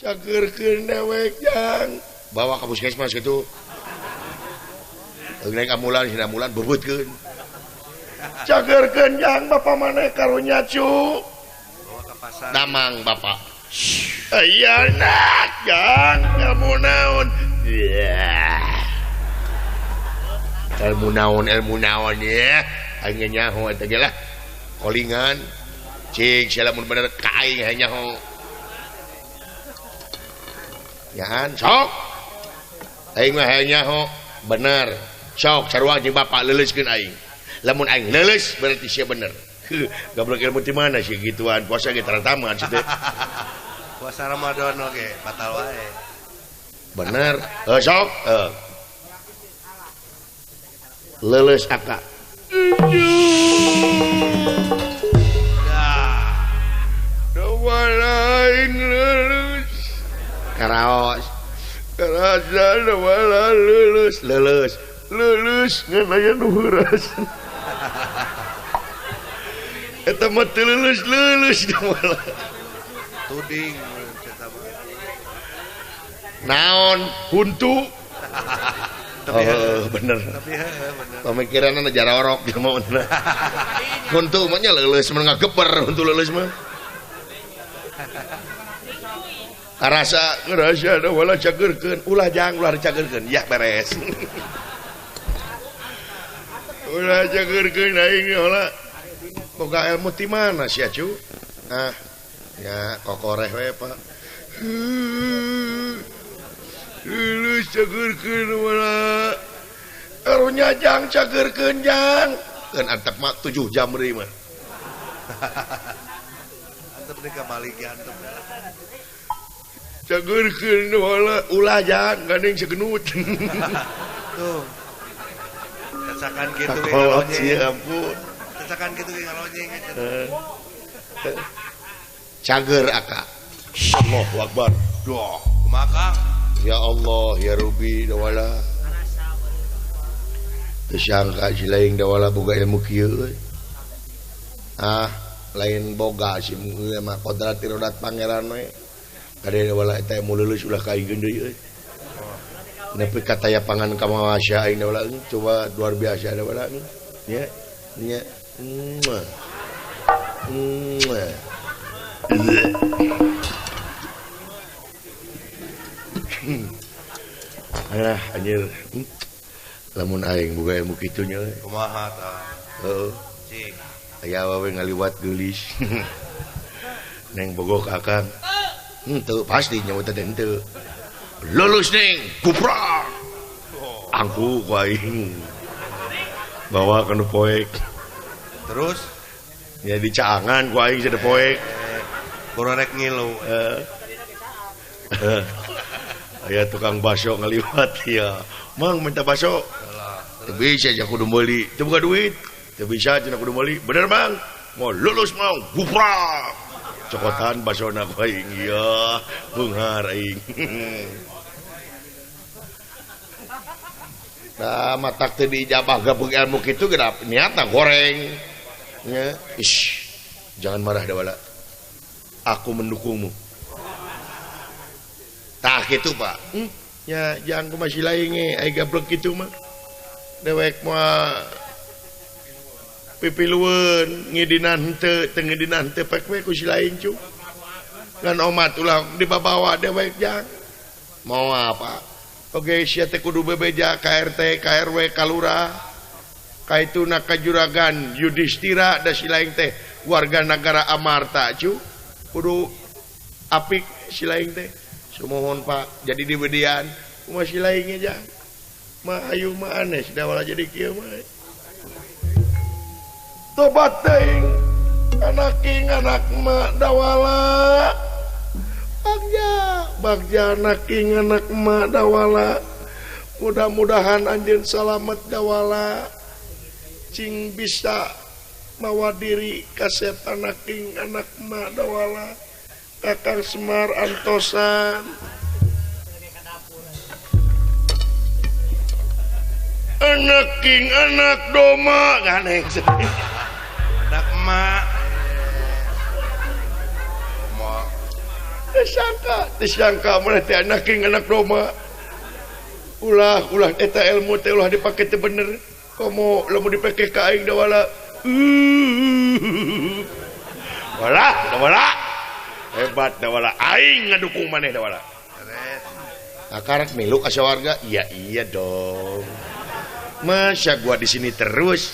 Cageurkeun dewek jang. Bawa ka puskesmas kitu. Naik ambulan, sina ambulan bebeutkeun. Cageurkeun jang bapak maneh karunya cu. Bawa ka pasar. Damang bapak. Aya nak jang ilmu naon. Ilmu naon ya. Aing nyaho eta ge lah. Kolingan. Cik sia lamun bener ka aing hayang nyaho. Yaan sok. Aing mah hayang nyaho bener. Sok sarua jeung bapak leuleuskeun aing. Lamun aing leuleus berarti sia bener. Gablek ilmu ti mana sih gituan puasa ge tarataman sih teh. Puasa Ramadan oge batal wae. Bener. Sok. Leuleus aka. Lain lulus karaos karasa wala lulus lulus lulus ngan aya nu heuras eta mah teu lulus lulus wala tuding eta mah naon huntu. Oh, bener. Tapi bener. Pemikiranna jarorok jelema mah. Huntu mah nya leuleus mah ngageber huntu leuleus mah. Karasa ngerasa ada wala cageurkeun ulah jang ulah dicageurkeun ya beres. Ulah cageurkeun aing ulah boga ilmu ti mana sia cu? Ah ya kokoreh we Pak. Lulus cageurkeun wala karunya jang cageurkeun jang keun antep mah 7 jam deui mah. Antep deui ka balik ge antep. Cageurkeun wala ulah jang gandeng segenut. Tuh. Cacakan kitu ge ngalonyeng. Ya ampun. Cacakan kitu ge ngalonyeng. Cager aka. Allahu Akbar. Duh, kumaha? Ya Allah, ya Rubi dawala. Teu sangka si lain dawala boga ilmu kieu euy. Ah, lain boga si mah kodrat irodat pangeran we. Kade dawala eta ilmu leuleus ulah ka aing deui euy. Nepi ka taya pangan ka mawasya aing dawala coba luar biasa dawala. Nya, nya. Muah. Muah. Alah anjir. Lamun aing boga ilmu kitu nya euy. Kumaha tah? Heeh. Cik. Aya awewe ngaliwat geulis. Neng bogoh ka akang. Henteu pasti nyawa teh henteu. Lulus neng, guprak. Angku ku aing. Bawa ka nu poek. Terus ya dicaangan ku aing sada poek. Bororek ngilu. Aya tukang bakso ngaliwat ya. Mang minta bakso. Teu bisa aja kudu meuli. Teu boga duit. Teu bisa cenah kudu meuli. Bener mang. Mau lulus mau guprak. Cokotan basona ku aing ieu. Beunghar aing. Nah, matak teu diijabah gabung ilmu kitu geura niatna goreng. Nya, ish. Jangan marah dawala. Aku mendukungmu. Tah kitu Pak. Ya jangan ku masih lain ge ai gablek kitu mah. Dewek mah pipilueun ngidinan henteu teu ngidinan henteu pek we ku si lain cu. Ngan omat ulah dibabawa dewek jang. Mau apa? Oge sia teh kudu bebeja ka RT, ka RW, ka lurah. Ka ituna ka juragan Yudhistira da si lain teh warga nagara Amarta cu. Kudu apik si lain teh. Sumuhun Pak, jadi di bedian kumaha si lain ge jang. Mah ayu mah aneh dawala jadi kieu mah. Tobat teuing anak king anak emak dawala. Bagja, bagja anak king anak emak dawala. Mudah-mudahan anjeun salamet dawala. Cing bisa mawa diri kasep anak king anak emak dawala. Kakang Semar antosan. Anak king anak doma ganeng. Anak emak. Teu sangka maneh teh anak king anak Roma. Ulah ulah eta ilmu teh ulah dipake teu bener. Komo lamun dipake ka aing Dawala. Wala, Dawala. Hebat Dawala, aing ngadukung maneh Dawala. Akarek milu ka sawarga? Iya iya dong. Masa gua di sini terus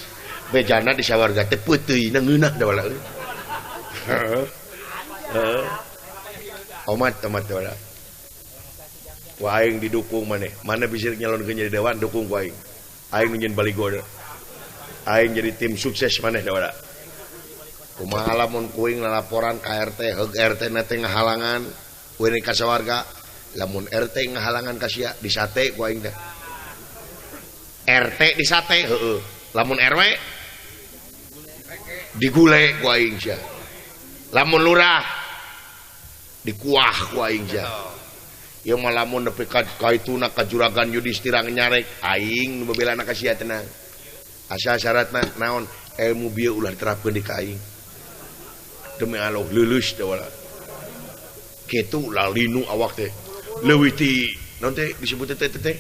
bejana di sawarga teh peuteui ngeunah Dawala. Heeh. Omat omat Dawala. Ku aing didukung maneh. Mana bisa nyalonkeun jadi dewan dukung ku aing. Aing nu nyeun baligo. Aing jadi tim sukses maneh Dawala. Kumaha lamun kuing lalaporan ka RT, heug RT na teh ngahalangan kuing ka sawarga. Lamun RT ngahalangan ka sia disate ku aing teh. RT disate heueuh. Lamun RW digule ku aing sia. Lamun lurah dikuah ku aing sia. Ieu mah lamun nepi ka kaituna ka juragan Yudhistira nyarek aing nu bebelana ka sia tenang. Asa syaratna naon ilmu bieu ulah diterapkeun di ka aing. Demi Allah lulus Dawala. Kitu lalinu awak teh. Leuwih ti naon teh disebut teh teh.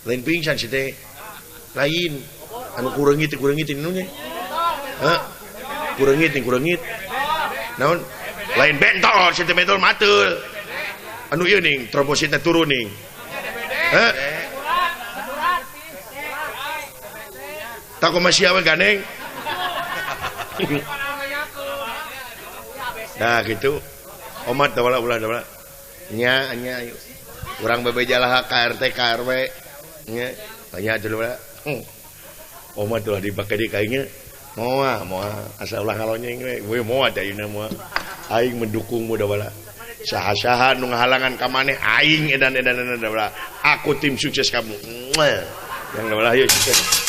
Lain pingsan si teh. Lain anu kureungit nu nya. Hah? Kureungit. Naon? Lain bentol si teh bentol matul. Anu ieu ning trombositna turun ning. Hah? Tak kumaha we gandeng. Nah gitu. Omat Dawala ulah Dawala. Nya nya ayo. Urang bebeja lah ka RT ka RW. Nya nya Dawala. Omat ulah dipake di kaingnya. Moal moal asa ulah ngalonyeng we. We moal teh ayeuna moal. Aing mendukungmu Dawala. Saha-saha nu ngahalangan ka maneh aing edan-edan Dawala. Aku tim sukses kamu. Yang Dawala ayo sukses.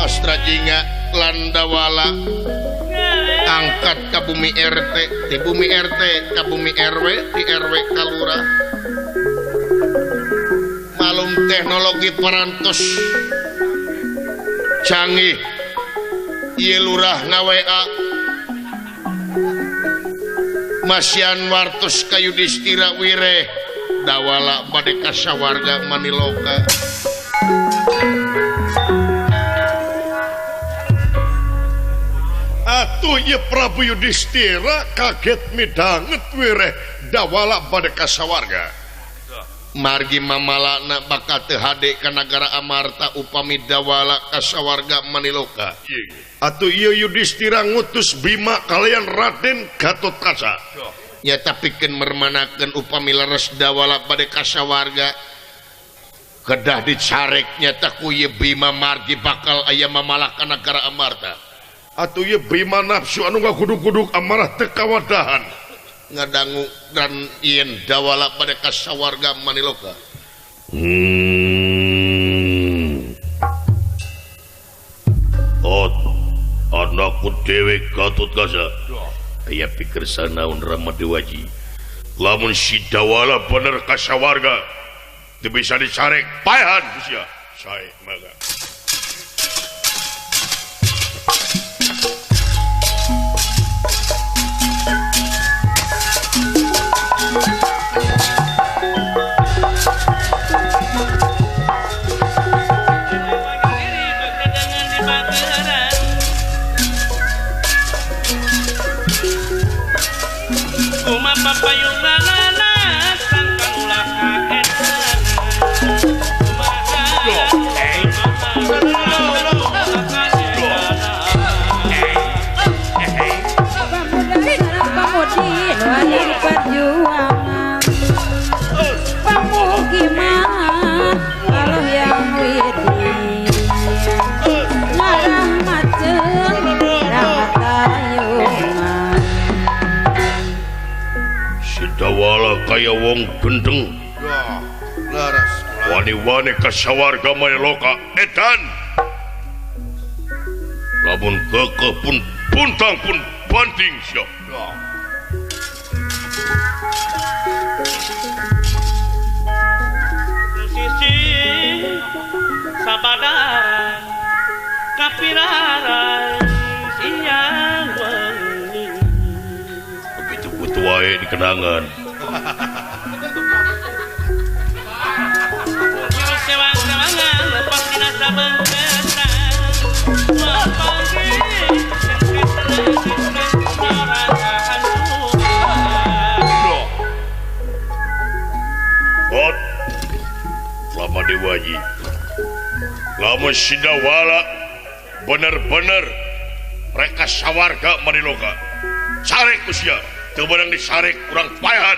Astra Jingga Landawala angkat ka bumi RT, di bumi RT ka bumi RW, di RW ka lurah. Malum teknologi parantos canggih. Ieu lurah nga-WA masian wartos ka Yudhistira wireh Dawala bade ka sawarga Maniloka. Atuh ieu Prabu Yudhistira kaget midanget wireh Dawala bade ka sawarga. Margi mamalana bakal teu hade ka nagara Amarta upami Dawala ka sawarga Maniloka. Atuh ieu Yudhistira ngutus Bima kalian Raden Gatotkaca. Nyata pikeun mermanakeun upami leres Dawala bade ka sawarga kedah dicarek nyata ku ieu Bima margi bakal aya mamala ka nagara Amarta. Atuh ieu Bima nafsu anu ngagudug-gudug amarah teu kawadahan ngadangu dan yen Dawala bade ka sawarga Maniloka. Ot anakku dewe Gatotkaca. Aya pikir sanaun Rama Dewaji. Lamun si Dawala bener ka sawarga teu bisa dicarek paehan sia. Sae mangga. Pemukiman Allah yang widi ngarahmateun rahmatayuman. Si Dawala kaya wong gendeng. Wani-wani ka sawarga Maniloka edan. Lamun kekeh pun puntang pun banting sia. Sabadaran kapiraran siang wengi. Begitu butuh wae di kenangan. Sewang-sewangan lepas dina sabengketan. Wapanggih Ot, lama dewaji, lama sidawala, bener-bener mereka sawarga mariloka. Sarek usia, teu beunang disarek kurang paehan.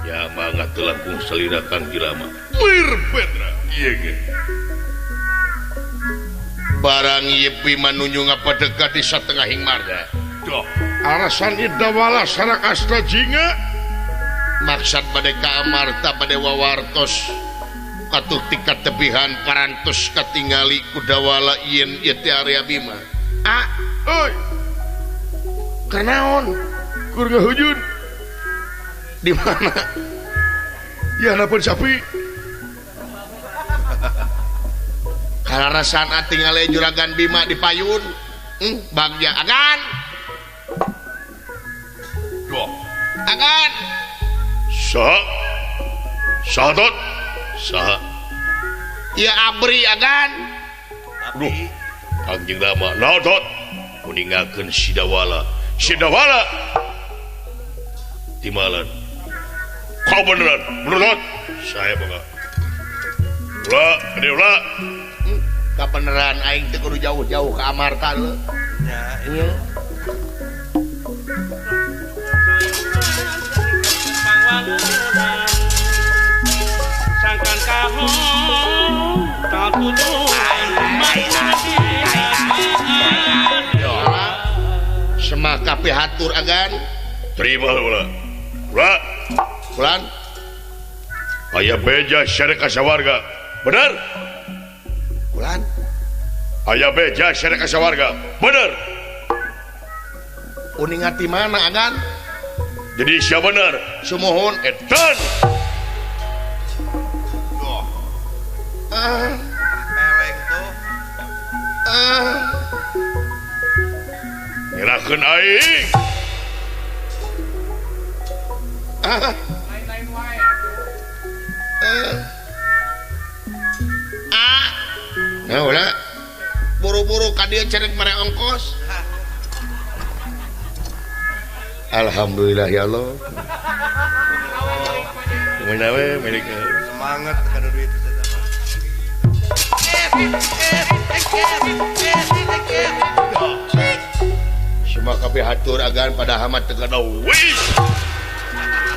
Ya mangga teu langkung salira Kang Kilama. Wir Petra, ieu ge. Barang ieu Bima nuju ngapadegah di satengahing marga. Doh, alasan idawala sareng Astra Jinga. Maksad bade ka Amarta bade wawartos katuh tingkat tebihan parantos katingali kudawala yen ieu teh Arya Bima. Ah, euy. Kunaon? Kur ngahujun. Di mana? Ya hanapeun sapi. Kararasan atingali Juragan Bima di payun. Bagja agan. Duh. Agan. Saha? Saha tot? Saha? Ya abri agan. Aduh, Kangjeng Rama naon tot? Kuningakeun Sidawala. Sidawala. Timalan. Kau beneran, bener tot? Saya bangga. Ulah, gede ulah. Kabeneran aing teu kudu jauh-jauh ke Amarta leuh. Nya, ieu. Sangkan kahon Semaka pihatur agan. Terima ulah. Ulah. Ulan. Aya beja syarek kasawarga. Bener? Ulan. Aya beja syarek kasawarga. Bener. Uning ati mana agan? Jadi siapa bener? Sumuhun edan. Peleng tuh. Nyerahkeun aing. Lain-lain wae atuh. Nah, ulah. Buru-buru ka dieu cerek mere ongkos. Alhamdulillah ya Allah. Kumaha we milik semangat kada duit eta mah. Semua kabeh hatur agan pada hamat teu kada wis.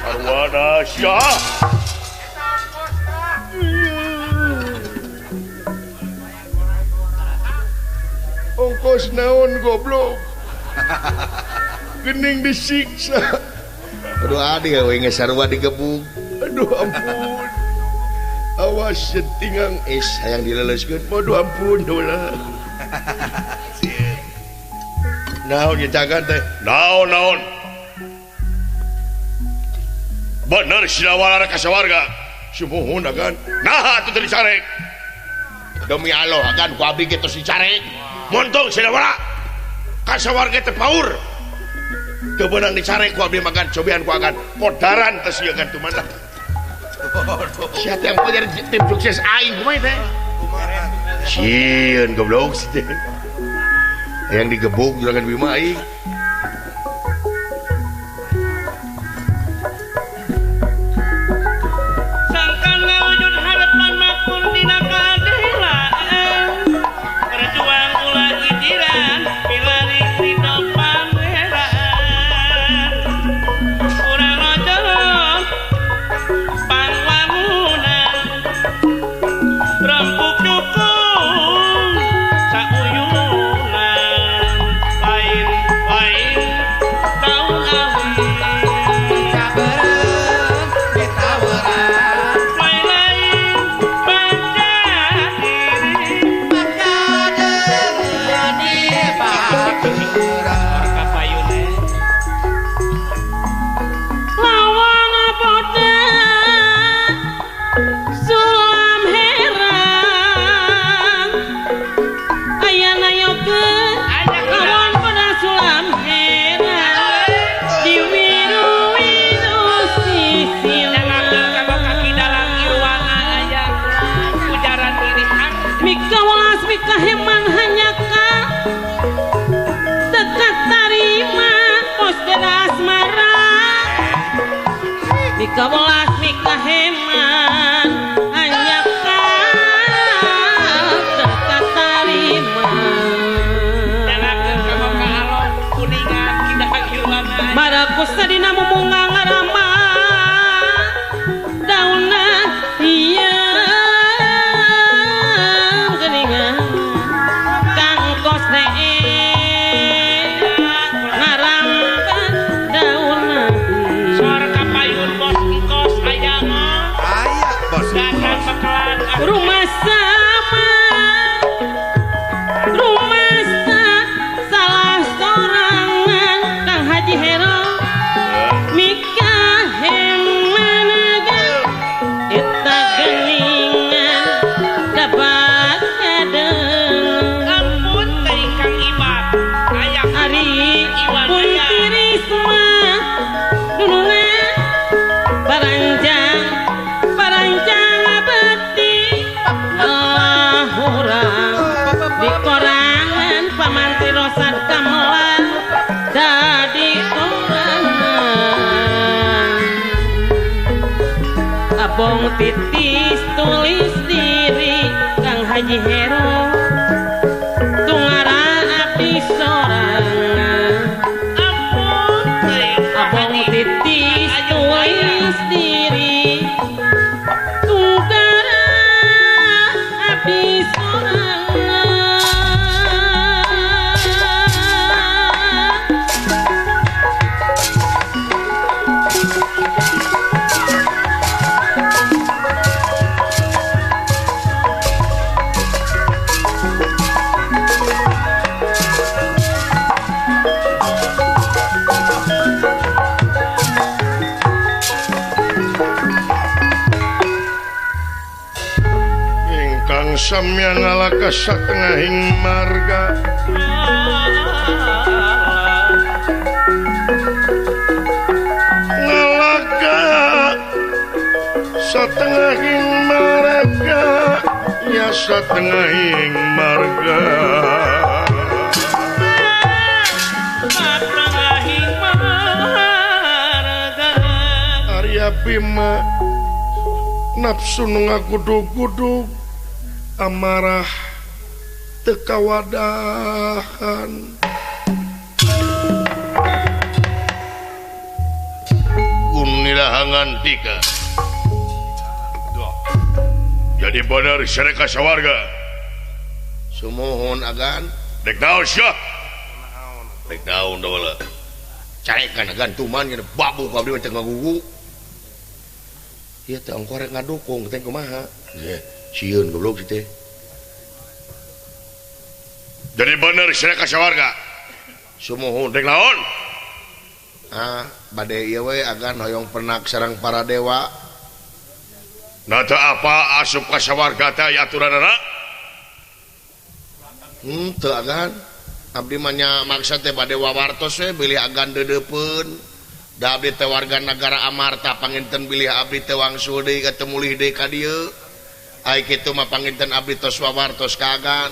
Arwana sia. Ongkos naon goblok. Gening disiksa. Aduh adi we geus sarua digebug. Aduh ampun. Awas tingang es hayang dileleuskeun. Aduh ampun dola. Naon ieu cagan teh? Naon naon. Bener Sidawala ka sawarga. Sumuhun agan. Naha atuh teu dicarek. Demi Allah agan ku abdi ge tos dicarek. Montong Sidawala. Ka sawarga teh paur. Teu beunang dicarek ku abdi makan cobian ku agan podaran teh sieun tumana. Sia teh engko jadi tim sukses aing kumaha teh? Sieun goblok si teh. Hayang digebug Juragan Bima aing. Sangkan ngawujud harapan makmur dina kaadilan. Berjuang ulah ijiran milari ridho pangeran. Urang rojong pangwangunan rempuk dukung sauyunan lain lain Dikawelas mikaheman hanya teu katarima. Marakus dina mumunga ngarama daunna ieu geuningan kang kos ngarambat daunna sor kapayun bos engkos aya mah aya bos rumah sama rumah salah sorangan Kang Haji Hero mikaheman eta geuningan dapat ngadeung ampun teh Kang Iwan aya ari Iwan pun aya tirisma dunungan baranjang baranjang abdi Allah urang di korangan pamantri rosad kamela dadi korangan abong titis tulis diri Kang Haji Hero tungara abdi sorangan ampun teh abong titis tulis diri tunggara abdi sorangan. Ingkang samya ngalaka satengahing marga ngalaka satengahing marga ya satengahing marga satengahing marga Arya Bima nafsu nu ngagudug-gudug amarah teu kawadahan Gunilahangan tika jadi bener syareka sawarga sumuhun agan dek naon sia dek naon dawala carekan agan tuman geus babu ku abdi mah teu ngagugu ieu teh ongko rek ngadukung teh kumaha sieun goblok si teh jadi bener syareka sawarga sumuhun dek naon ah bade ieu we agan hoyong penak sareng para dewa nah teu apa asup ka sawarga teh aya aturanana teu agan abdi mah nya maksa teh bade wawartos we bilih agan deudeupeun da abdi teh warga nagara Amarta panginten bilih abdi teh wangsul deui ka teu mulih deui ka dieu ai kitu mah panginten abdi tos wawartos ka agan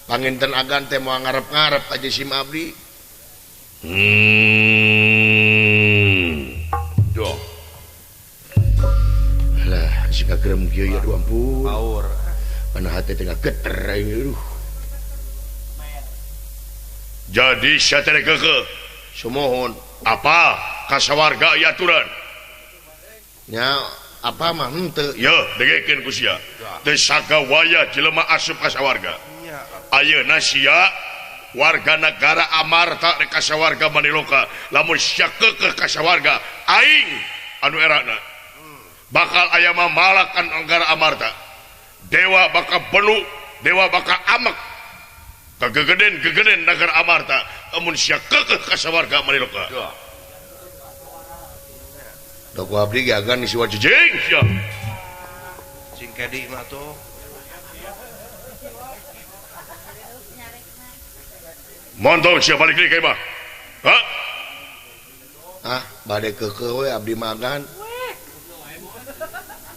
panginten agan teh moal ngarep-ngarep aja sim abdi doh lah si kagerem kieu ya aduh ampun power mana hati teh geter aing aduh jadi sia teh keukeuh sumuhun apa ka sawarga aya aturan nya apa mah henteu ye dengekeun ku sia teu sagawaya jelema asup ka sawarga ayeuna sia warga negara Amarta rek ka sawarga Maniloka lamun sia keukeuh ka sawarga aing anu erana bakal aya mamalakan negara Amarta dewa bakal belu dewa bakal amek kegegeden-gegeden negara Amarta amun sia keukeuh ka sawarga Maniloka da ku abdi ge agan disiwa jejing sia cing kedi mah tuh montong sia balik deui ka imah ha ah bade keukeuh we abdi mah agan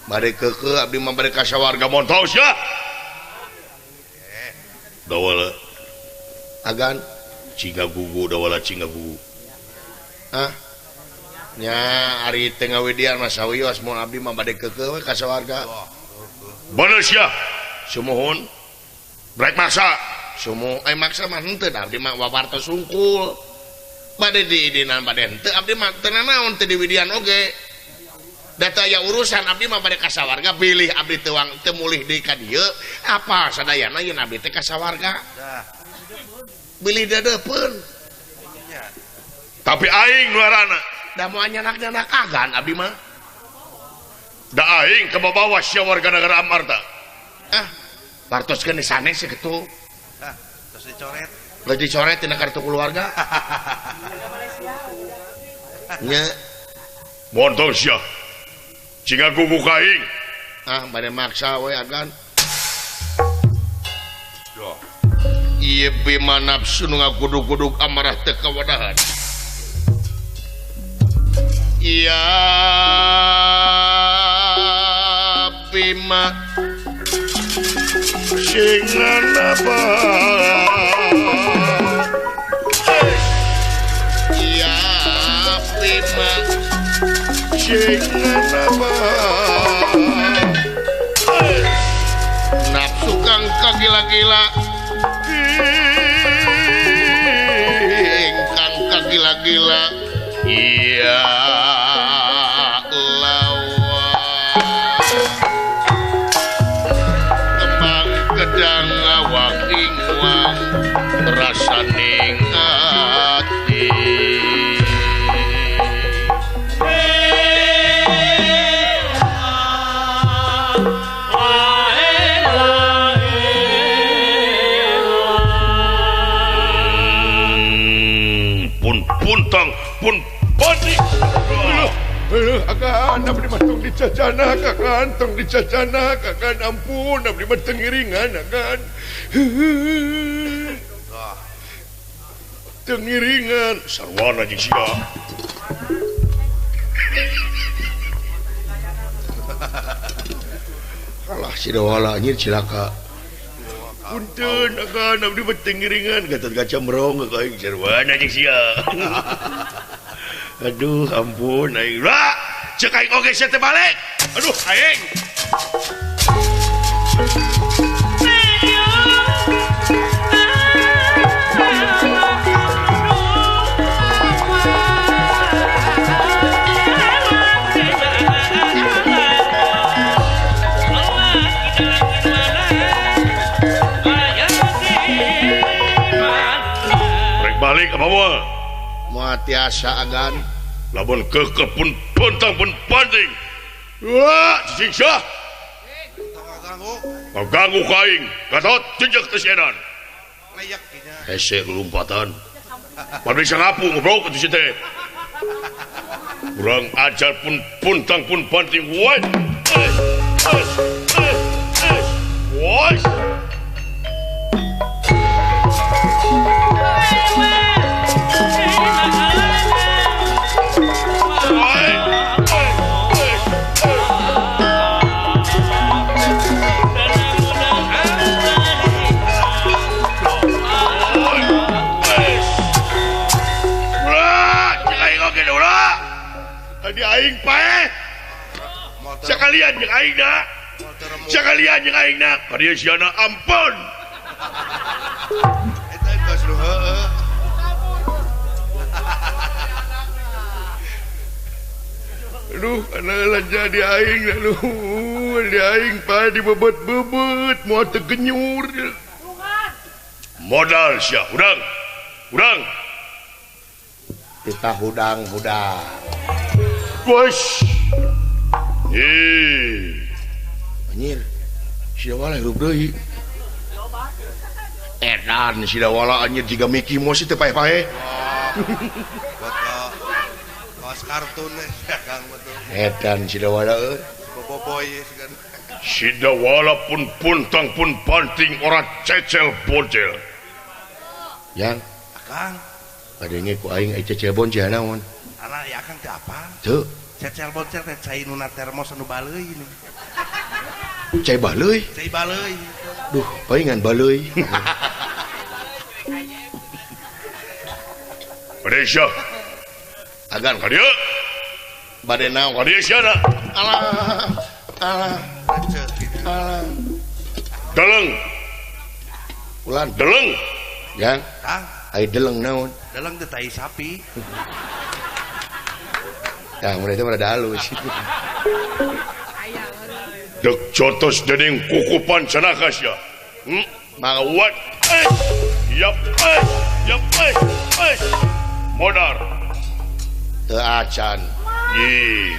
bade keukeuh abdi mah bade ka sawarga montong sia dawala agan cinga gugu dawala cinga gugu ah Nya ari teu ngawidian mah sawios mun abdi mah bade keukeuh we ka sawarga. Bener sia. Sumuhun. Brek maksa. Sumu maksa mah henteu abdi mah wawartos sungkul. Bade diidinan bade henteu abdi mah teu nanaon teu diwidian oge. Da teu aya urusan abdi mah bade ka sawarga bilih abdi teu wang teu mulih deui ka dieu apa sadayana yeun abdi teh ka sawarga. Bilih dadeupeun. Tapi aing nu arana da moal nyanak-nyanak agan abdi mah. Da aing kababawa sia warga negara Amarta. Ah, wartoskeun sanes kitu. Ah, terus dicoret. Geus dicoret tina kartu keluarga. Nya. Montong sia. Cing ngagugu ka aing. Ah, bade maksa we agan. Ieu Bima nafsu nu ngagudug-gudug amarah teu kawadahan. Ya Bima sing napa ya Bima sing napa nafsu kang kagila-gila ingkang kagila-gila iya lawa kembang gedang awak ingwang rasaning ati pun puntang pun panik. Akan abdi mah tong dicacana, akan tong dicacana, akan ampun abdi mah teu ngiringan akan. Teu ngiringan sarwana jeung sia. Alah sidawala anjir cilaka. Punten akan abdi mah teu ngiringan Gatot Kaca merong ka aing sarwana jeung sia. Aduh ampun aing. Lah, cek aing oge sia teh balik. Aduh aing. Rek balik apa moal? Moal tiasa agan. Lamun keukeuh pun pontang pun panting. Wah, cicing sia. Ganggu ka aing. Gatot jejak teu siedan. Hese lompatan. Pan bisa ngapu ngobrol ka si teh. Kurang ajar pun pontang pun panting. Wah. Wah. Di aing pae. Sekalian jeung aing na. Sekalian jeung aing na. Ka dieu siana ampun. Eta geus nu heueuh. Aduh, ana jadi aing aduh. Di aing pae dibebet-bebet moal teu genyur. Modal sia, hudang. Hudang. Kita hudang-hudang. Bos. Ih. Anjir. Sidawala hirup deui. Edan Sidawala anjir jiga Mickey Mouse teu paeh-paeh. Kaos kartun dagang betul. Edan Sidawala euy. Boboiboy sigan. Sidawala pun puntang pun panting ora cecel boncel. Yang Akang. Kadenge ku aing ai cecel boncel naon? Alah ya akang teh apa? Teu. Cecel boncel teh cai nuna termos anu baleuy ini. Cai baleuy? Cai baleuy. Duh, palingan baleuy. Malaysia. Agan ka dieu. Bade naon ka dieu sia na. Alah. Alah. Alah. Deleng. Ulan deleng. Jang. Tah. Ai deleng naon? Deleng teh tai sapi. Tah mun eta mah rada halus. Dek jotos dening kukupan cenaka sia. Mawat. Yap. Yap. Modar. Teu acan. Ih.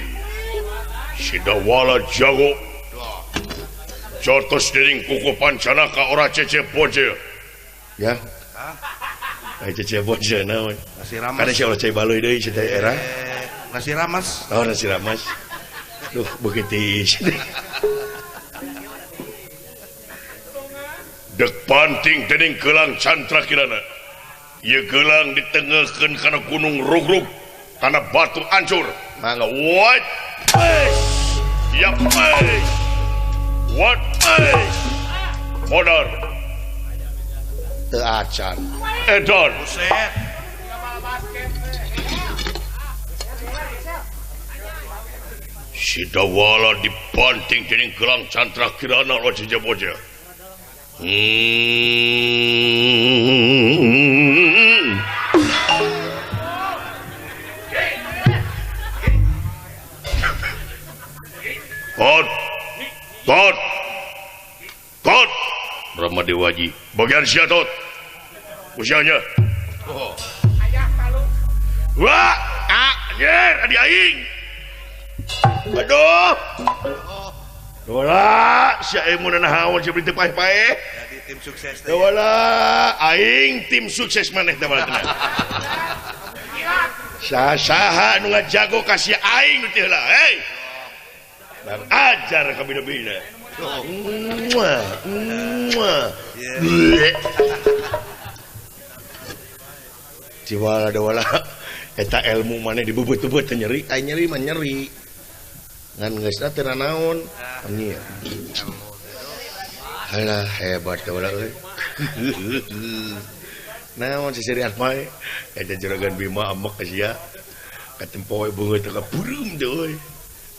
Sidawala jago. Jotos dening kukupan cenaka ora cece boje. Ya. Ai cece boje naon? Nasi ramas. Kana sia ulah cai baluy deui sia teh era. Nasi ramas. Oh, nasi ramas. Duh, begitu. Dek panting dening gelang Chandra Kirana. Ieu gelang ditengeuhkeun kana gunung Rugrug, kana batu ancur. Mangga what? Ya what? Modar. Teu acan. Edon. Buset. Sidawala dibanting dening gelang Chandra Kirana oleh Jeje. Tot, tot, tot. Brahma Dewaji. Bagian sia tot. Usianya. Oh. Ayah kalu. Wah, anjir, adi aing. Aduh. Wala, sia emu nanaon sia beli teu paeh-paeh. Jadi tim sukses teh. Wala, aing tim sukses maneh teh wala tenang. Saha nu ngajago ka sia aing nu teh heula, hei. Bang ajar ka bina-bina. Muah, muah. Ciwala dawala eta ilmu maneh dibebet-bebet teh nyeri, ai nyeri mah nyeri. Ngan geus teh nanaon anjir. Halah hebat teh wala euy. Naon sisirian mae eta juragan Bima amek ka sia. Katempo we beungeut teh beureum teh euy.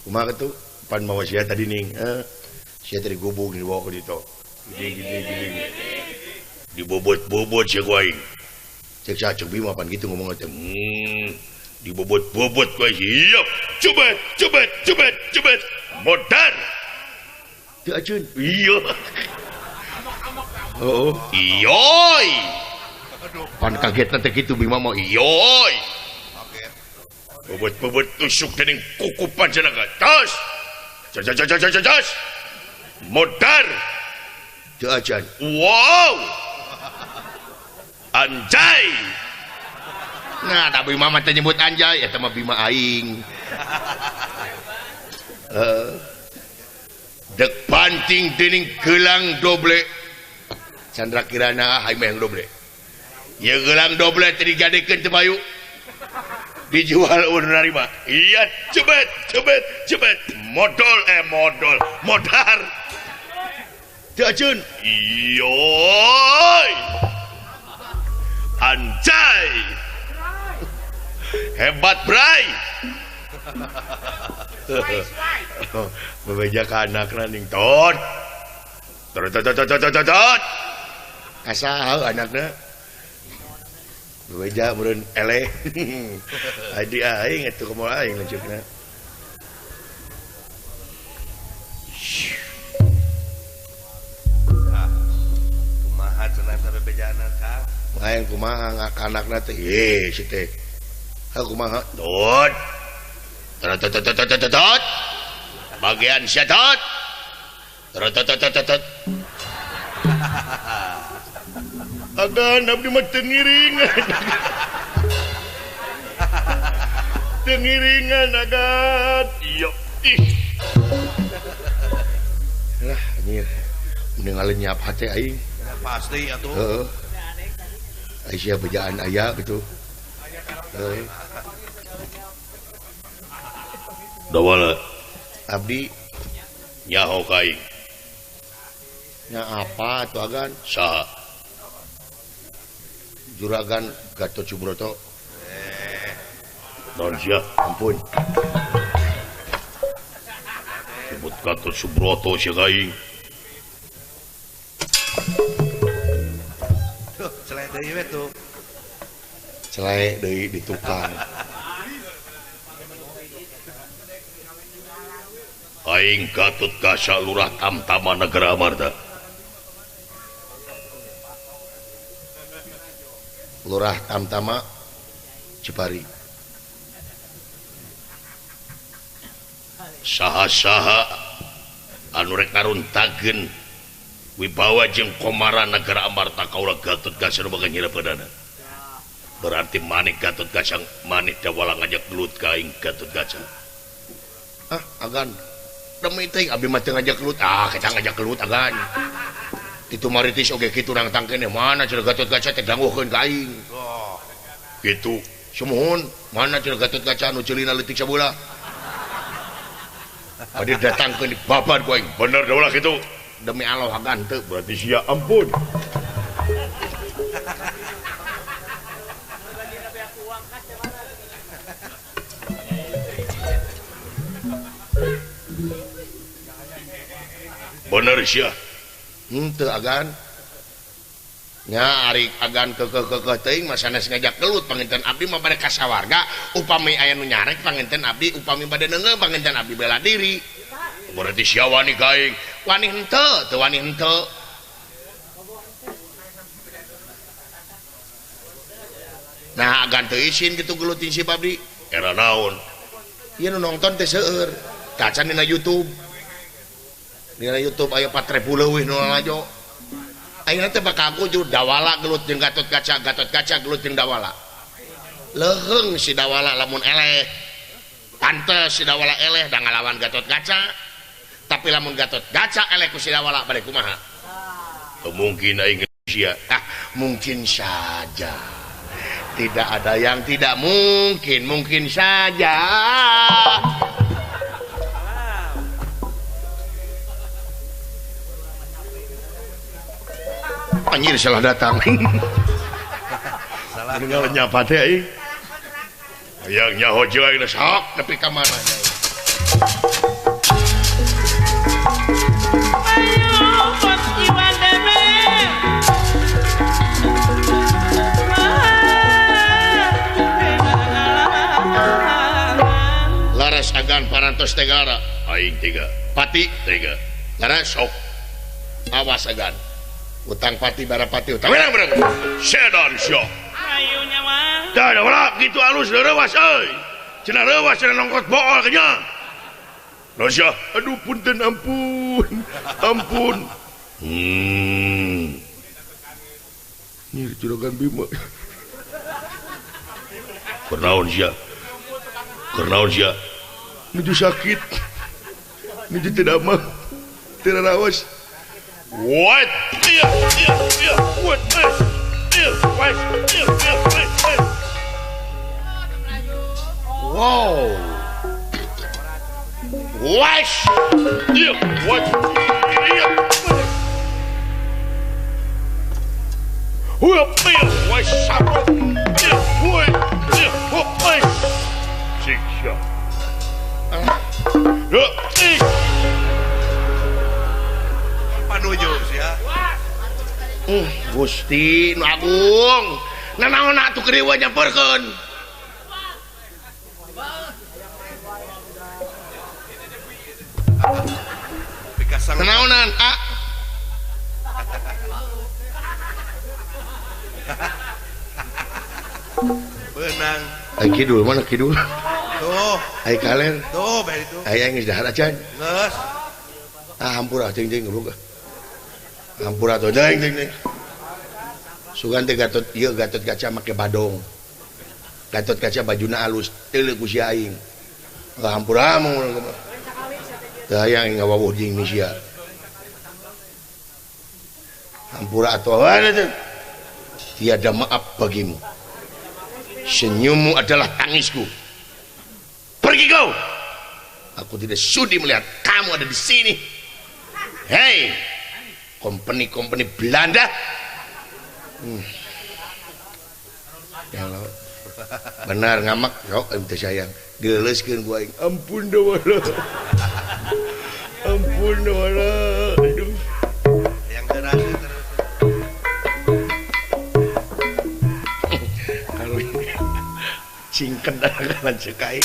Kumaha kitu? Pan mawa sia tadi ning. Sia tadi gubug dibawa ka ditu. Gini gini. Dibobot-bobot sia ku aing. Cek sia cek Bima pan kitu ngomong teh. Dibobot-bobot ku aing. Siap. Cubet, cubet, cubet, cubet. Modar. Teu aceun. Iya. Oh. Iyoy. Pan kagetna teh kitu Bima mah iyoy. Bobot-bobot tusuk dening kuku panjenengan. Tas. Jas. Modar. Teu acan. Wow. Anjay. Nah, da Bima mah teh nyebut anjay, eta mah Bima aing. Dek panting dening gelang doble. Chandra Kirana hayang meh doble. Ieu gelang doble teh digadekeun teu bayu. Dijual ulun narima. Iya, cebet, cebet, cebet. Modal modar. Teu aceun. Iyoy. Anjay. Hebat, Bray. Bebeja ka anakna ning tot. Tot tot tot tot tot tot. Kasaha anakna? Bebeja meureun eleh. Adi aing atuh kumaha aing lanceukna. Kumaha cenah teh bebejana Kang? Aing kumaha anakna teh? Ye si teh. Ha kumaha? Tot. Tot tot tot tot tot. Bagian sia tot. Tot tot tot tot. Agan abdi mah teu ngiringan. Teu ngiringan agan. Iya. Ih. Lah anjir. Mending ngalenyap hate aing. Pasti atuh. Heeh. Aisyah bejaan aya gitu. Heeh. Dawala abdi nyaho ka aing. Nya apa atuh agan? Saha? Juragan Gatot Subroto. Naon sia? Ampun. Gatot Subroto sia ka aing. Tuh, celai deui we tuh. Celai deui di tukang. Aing Gatot Kaca Lurah Tamtama Negara Amarta. Lurah Tamtama Cipari. Saha-saha anu rek ngaruntakeun wibawa jeung komara Negara Amarta kaula Gatot Kaca nu bakal nyireupeunana. Berarti maneh Gatot Kaca maneh dawala ngajak gelut ka aing Gatot Kaca. Ah, agan. Demi teh abdi mah teu ngajak gelut. Ah, kita ngajak gelut agan. Kitu maritis oge kitu nang tangkene mana cenah Gatot Kaca teh danguhkeun ka aing. Oh. Kitu. Sumuhun, mana cenah Gatot Kaca anu ceulina leutik sabeula. Bade datangkeun dibabat ku aing. Bener dawala kitu. Demi Allah agan teu. Berarti sia ampun. Bener sia. Henteu agan. Nya ari agan keukeuh-keukeuh teuing mah sanes ngajak gelut panginten abdi mah bade ka sawarga upami aya nu nyarek panginten abdi upami bade neungeun panginten abdi bela diri. Berarti sia wani ka aing. Wani henteu, teu wani henteu. Nah agan teu isin kitu gelut si abdi. Era naon? Ieu nu nonton teh seueur. Kacan dina YouTube. Dina YouTube aya 4000 leuwih nu lalajo. Ayeuna teh bakal aku Dawala gelut jeung Gatot Kaca, Gatot Kaca gelut jeung Dawala. Leuheung si Dawala lamun eleh. Pantes si Dawala eleh da ngalawan Gatot Kaca. Tapi lamun Gatot Kaca eleh ku si Dawala bade kumaha? Teu mungkin aing sia. Ah, mungkin saja. Tidak ada yang tidak mungkin, mungkin saja. Anjir salah datang. Salah. Dengar nyapa teh aing. Hayang nyaho jeung aing sok nepi ka mana. Laras agan parantos tegara. Aing tiga. Pati tiga. Laras sok. Awas agan. Utang pati barapati utang menang menang. Sedan sia. Ayo nyawa. Dah dah gitu alus reuwas euy. Cenah reuwas cenah nongkot bool kenya. Sia aduh punten ampun. Ampun. Nyir juragan Bima. Kunaon sia? Kunaon sia? Nuju sakit. Nuju tidak mah. Tidak rawas. What? Iya, iya, iya. What? Iya, what? Iya, iya, Wow. What? Iya, what? Iya. Hup, iya, what? Sabot. Iya, what? Iya, hup, siksa. Panuju sia. Gusti nu agung. Nanaon atuh keur ieu nyamperkeun. Nanaonan a. Benang. Ai kidul mana kidul? Tuh. Ai kaler. Tuh bae itu. Ai geus dahar acan. Geus. Ah hampura cing-cing goblok. Hampura tuh cing cing cing. Sugan teh Gatot ieu Gatot Kaca make badong. Gatot Kaca bajuna alus teu ku si aing. Hampura mun teu hayang ngawawuh jeung ni sia. Hampura atuh tiada maaf bagimu. Senyummu adalah tangisku. Pergi kau. Aku tidak sudi melihat kamu ada di sini. Hei, kompeni-kompeni Belanda. Ya Allah. Benar ngamak, yok ente sayang. Dileuskeun ku aing. Ampun dawala. Ampun wala. Aduh. Yang gerak terus. Kalau cingken dagangan cekai.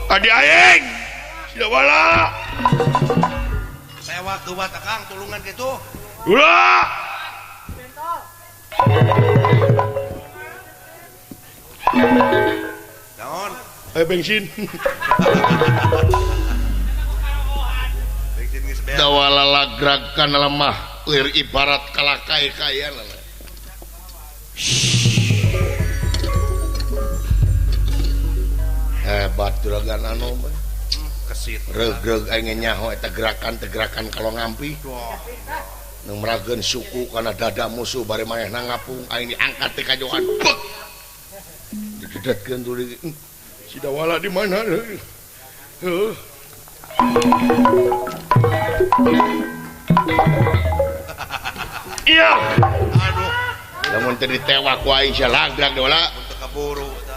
Adi aing sudah wala sewa kuat akang tulungan gitu ulah naon ayo bensin bensin geus beak dawala lagrakan lemah lir ibarat kalakai kaya hebat juragan anu mah kesit regreg aing nyaho eta gerakan-gerakan kalau ngampi nu merageun suku kana dada musuh bari manehna ngapung aing diangkat teh kajohan bek didedetkeun tuluy si Dawala di mana heuh iya aduh lamun teu ditewak ku aing sia lagrag Dawala mun teu kaburu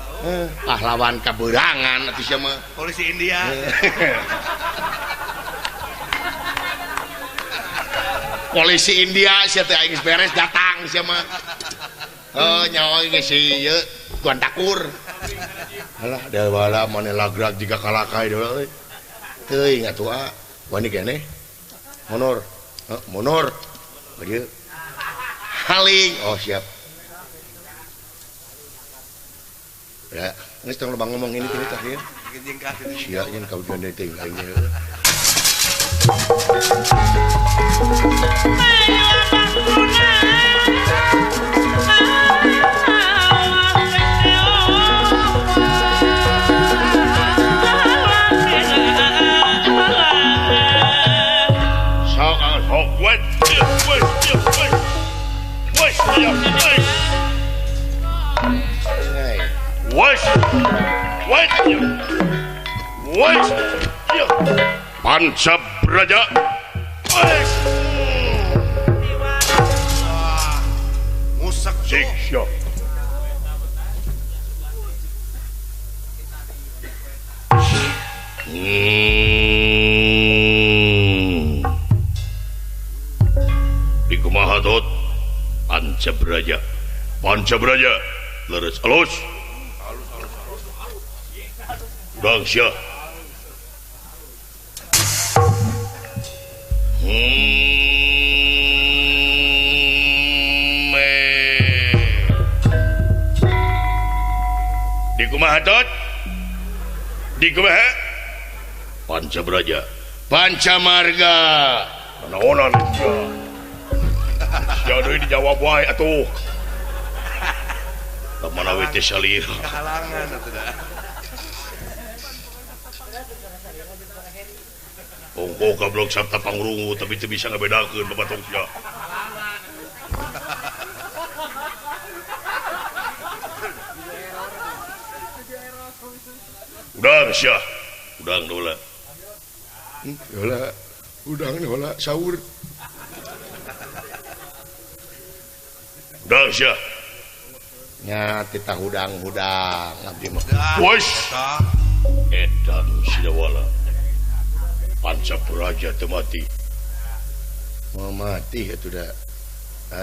pahlawan kaberangan atuh sia mah polisi India polisi India sia teh aing geus beres datang sia mah heuh nyawa geus si ieu Tuan Takur alah Dawala maneh lagrag jiga kalakai Dawala euy teuing atuh ah wani keneh honor honor ka dieu haling oh siap. Ya, geus tong loba ngomong ini teh tah ieu. Sia nyen kawian deui teh aing teh. Sok sok wet wet wet. Wet wet. Wes, wes, wes, Panca Braja, wes, musak siksa. Di kumaha tot, Panca Braja, Panca Braja, leres alus. Udang sia. Di kumaha tot? Di kumaha? Panca Braja, Panca Marga. Naonan sia. Sia deui dijawab wae atuh. Mana we teh salira. Kahalangan atuh da. Ongko goblok sabta pangrungu tapi teu bisa ngabedakeun babatong sia. Udang sia, udang dola. Dola, udang dola sahur. Udang sia. Nya titah hudang-hudang abdi mah. Wes. Edan Sidawala. Panca Braja teu mati. Mau mati atuh da.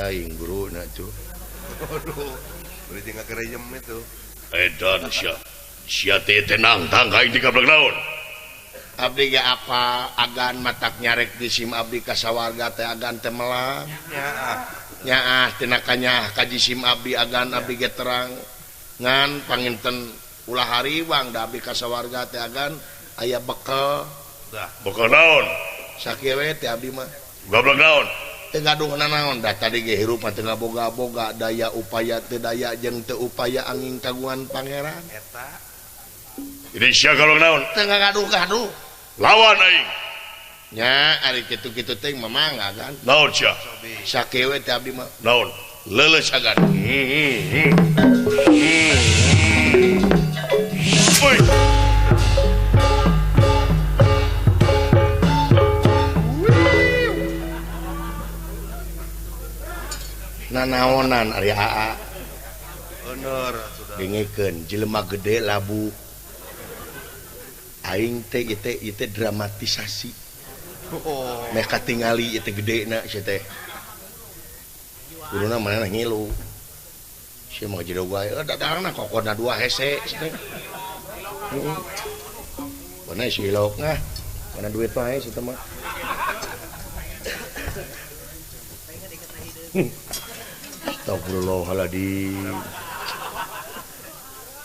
Aing guruna tuh. Aduh, beureut jeung ngagereyem itu. Edan sia. Sia teh tenang tang aing digablek naon. Abdi ge apa agan matak nyarek di sim abdi ka sawarga teh agan teh melang. Nyaah. Nyaah tina kanyah ka jisim abdi agan abdi ge terang. Ngan panginten ulah hariwang da abdi ka sawarga teh agan aya bekel. Bekal naon? Sakieu we teh abdi mah. Gablek naon? Teu gaduh nanaon da tadi ge hirup mah teu ngaboga-boga daya upaya teu daya jeung teu upaya angin kagungan pangeran. Eta. Ini sia gablek naon? Teu ngagaduh-gaduh. Lawan aing. Nya ari kitu-kitu teh mamang agan. Naon sia? Sakieu we teh abdi mah. Naon? Leuleus agan. Woi. Nanaonan ari aa. Bener sudah. Dengekeun jelema gede labu. Aing teh ieu teh dramatisasi. Oh. Meh katingali ieu teh gedena sia teh. Kuduna manehna ngilu. Sia mah jero wae dadangna kokona dua hese sia teh. Heeh. Mana si ilok nah, mana duit wae sia teh mah. Astagfirullahaladzim.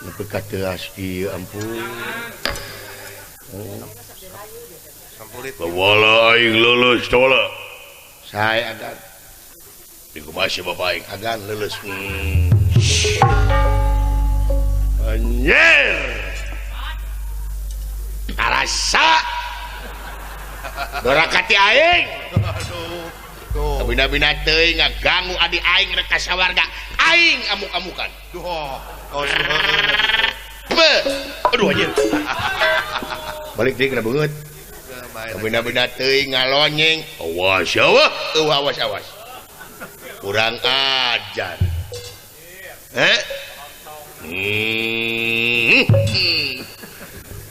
Nepi ka teuas ieu ampun. Wala aing lulus tawala. Saya agan. Dikumaha bapak aing? Agan lulus. Anjir. Karasa. Dorakati aing. Aduh. Tuh. Bina-bina teuing ngaganggu adi aing rek ka sawarga. Aing amuk-amukan. Duh, kaos heueuh. Aduh anjir. Balik deui kena beungeut. Bina-bina teuing ngalonyeng. Awas awas. Eueuh awas awas. Kurang ajar. Heh?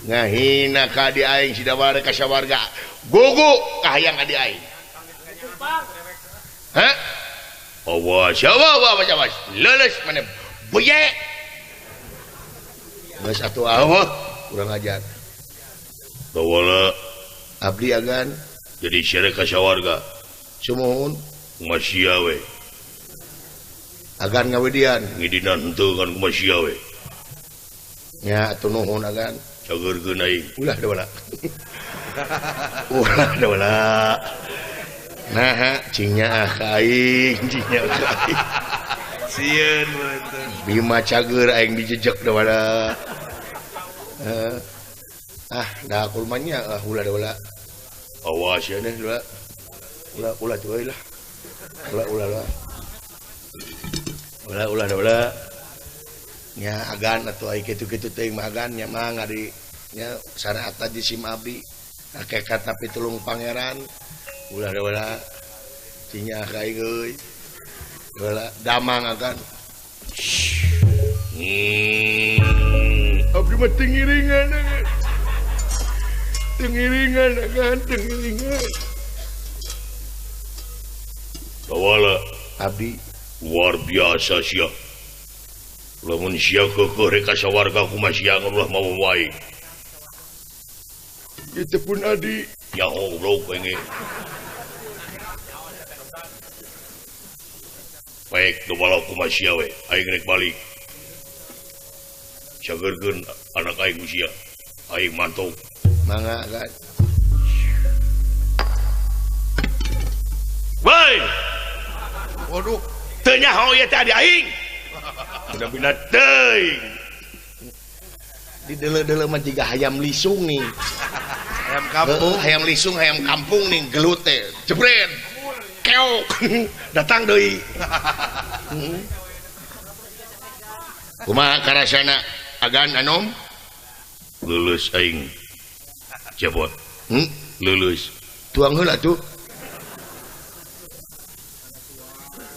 Ngahina ka adi aing si dawara ka sawarga. Gugu kahayang adi aing. Hah? Awas awas awas awas. Leuleus maneh beuye. Geus atuh awah kurang ajar. Dawala abdi agan jadi syere ka sawarga. Sumuhun kumaha sia we. Agan ngawidian ngidinan henteu kan kumaha sia we. Nya atuh nuhun agan. Cageurkeun aing. Ulah dawala. Ulah dawala. Nah, cingnya ah aing, cingnya aing. Sieun teh. Bima cager aing dijejek dawala. Ah, dah kulmanya ah ulah dawala. Awas ya nih ulah. Ulah ulah tuh lah. Ulah ulah lah. Ulah ulah dawala. Nya agan atuh aing kitu-kitu teuing mah agan nya mah ngadi nya syariat di sim abdi. Hakikat tapi tulung pangeran. Ulah dawala cingnya aing euy. Dawala damang agan. Abdi mah teu ngiringan. Teu ngiringan agan, teu ngiringan. Dawala abdi luar biasa sia. Lamun sia keukeuh rek ka sawarga kumaha sia ulah mawa wae. Ieu teh pun adi. Nyaho goblok aing. Baik, dawala kumaha sia we, aing rek balik. Cageurkeun anak aing ku sia. Aing mantok. Mangga agan. Woi. Waduh, teu nyaho ieu teh adi aing. Bina-bina teuing. Di deuleu-deuleu mah jiga hayam lisung nih. Hayam kampung, hayam lisung, hayam kampung nih gelut teh. Jebret. Keok. Datang deui. Kumaha karasana agan anom? Lulus aing. Jabot. Lulus. Tuang heula tuh.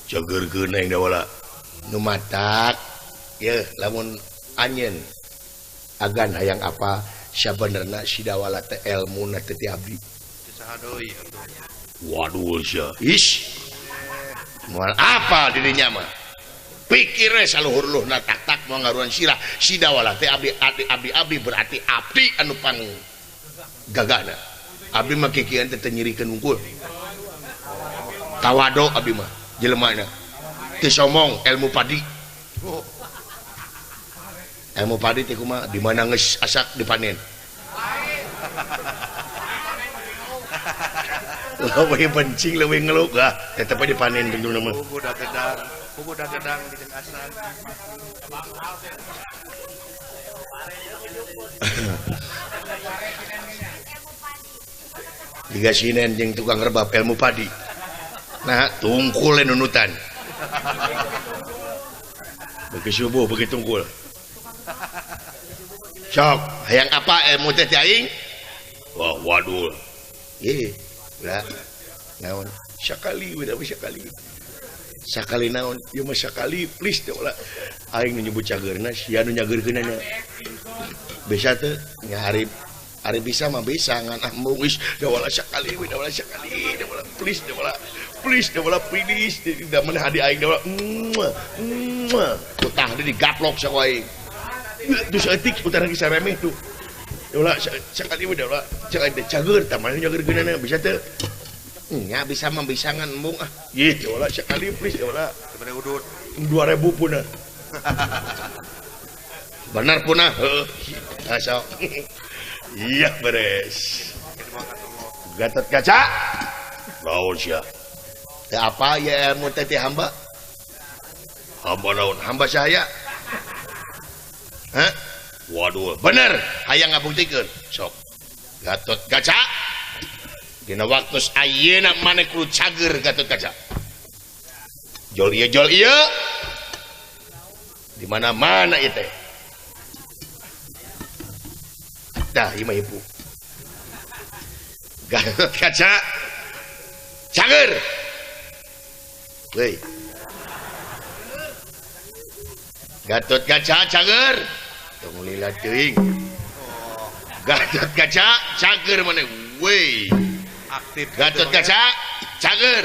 Cageurkeun aing dawala. Nu matak yeuh lamun anjeun agan hayang apa sabenerna si dawala teh elmuna teh ti abdi. Saha deui atuh. Waduh sia. Ish. Moal apa dirinya mah. Pikir we saluhur-luhna tak-tak moal ngaruan sirah si dawala teh abdi abdi abdi abdi berarti abdi anu pang gagahna. Abdi mah kikieuan teh teu nyirikeun wungkul. Tawado abdi mah jelemana. Teu somong ilmu padi. Ilmu padi teh kumaha di mana geus asak dipanen. Leuwih bencing leuwih ngeluk ah tetep we dipanen tungtungna mah. Puguh dagedang dijeng asak. Jiga sinen jeung tukang rebab ilmu padi. Nah, tungkul nunutan. Bagi subuh bagi tungkul. Sok, hayang apa ilmu teh ti aing? Wah, waduh. Ih, lah. Naon? Sakali we da sakali. Sakali naon? Ieu mah sakali please teh ulah. Aing nu nyebut cageurna sia nu nyageurkeunana. Bisa teu? Nya ari bisa mah bisa ngan ah embung geus da wala sakali we da wala sakali da wala please da wala please da wala please da mana hadi aing da wala muah kutah di digaplok sa ku aing. Tuh saeutik putaran kisah remeh tuh. Da wala sakali we da wala cek cager tah mana nyageurkeunana bisa teu? Nya bisa mah bisa ngan embung ah. Ih, da wala sakali please da wala. Sebenarnya udut 2000 punah. Benar punah. Heeh. Asal. Iya beres. Gatot Kaca. Naon sia? Teu apa ya ilmu teh ti hamba? Hamba naon? Hamba saya. Hah? Waduh, bener hayang ngabuktikeun. Sok. Gatot Kaca. Dina waktu ayeuna maneh kudu cager Gatot Kaca. Jol ieu jol ieu. Di mana-mana ieu teh. Dah ieu mah ibu. Gatot Kaca cager. Heuy. Gatot Kaca cager. Tong lila teuing. Gatot Kaca cager maneh. Weuy. Aktif. Gatot Kaca cager.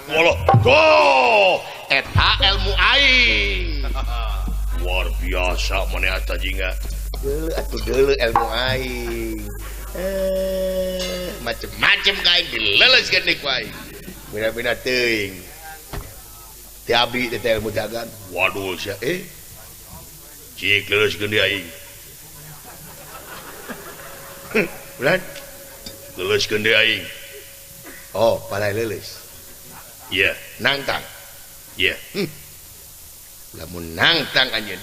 Walah, tuh eta ilmu aing. Luar biasa maneh eta jingga. Deuleu atuh deuleu ilmu aing. Macem-macem ka aing dileleuskeun deui ku aing. Beda-beda teuing. Ti abdi teh ilmu jagan. Waduh sia Cik leleuskeun deui aing. Ulah leleuskeun deui aing. Oh, palai leuleus. Iya, nangtang. Iya. Lamun nangtang anjeun.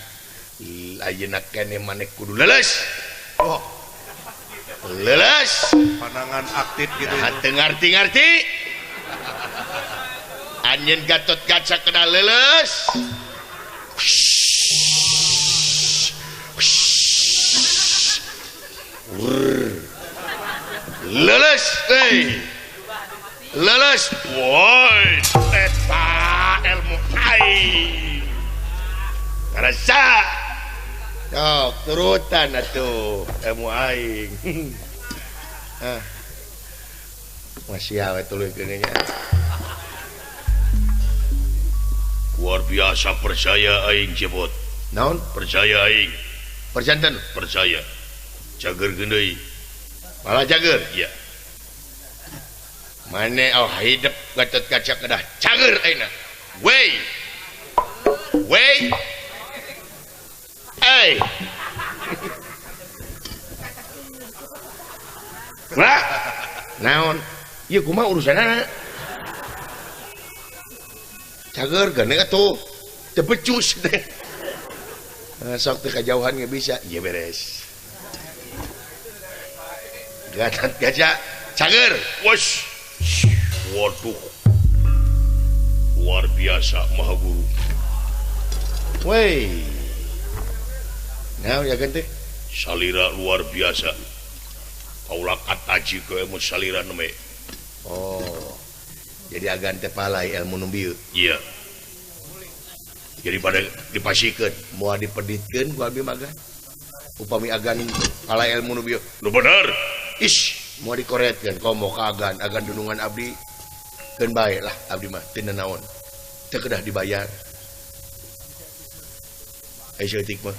Ayeuna keneh maneh kudu leuleus. Oh. Leuleus. Pandangan aktif gitu. Nah, teu ngarti-ngarti. Anjeun Gatot Kaca kena leuleus. Leuleus, euy. Leuleus. Woi, eta ilmu aing. Karasa. Sok turutan atuh ilmu aing. Ah. Masih awe tuluy nya. Luar biasa percaya aing jebot. Naon? Percaya aing. Perjanten? Percaya. Cager deui. Malah cager? Iya. Mane oh hidup Gatot Kaca kedah cager ayeuna. Wey. Wey. Hey. Lah. Naon? Ieu kumaha urusanana? Cager geuning atuh. Teu becus teh. Sok teu kajauhan ge bisa. Ieu beres. Gatot Kaca cager. Wes. Waduh. Luar biasa Maha Guru. Wey. Nah, ya kan teh? Salira luar biasa. Kaula kataji ke ilmu salira neme. Oh. Jadi agan teh palai ilmu nu bieu. Iya. Jadi pada dipasikeun, moal dipeditkeun ku abdi mah agan. Upami agan palai ilmu nu bieu. Nu bener. Ish, moal dikoretkeun komo ka agan, agan dunungan abdi. Keun bae lah abdi mah teu nanaon. Teu kedah dibayar. Ai saeutik mah.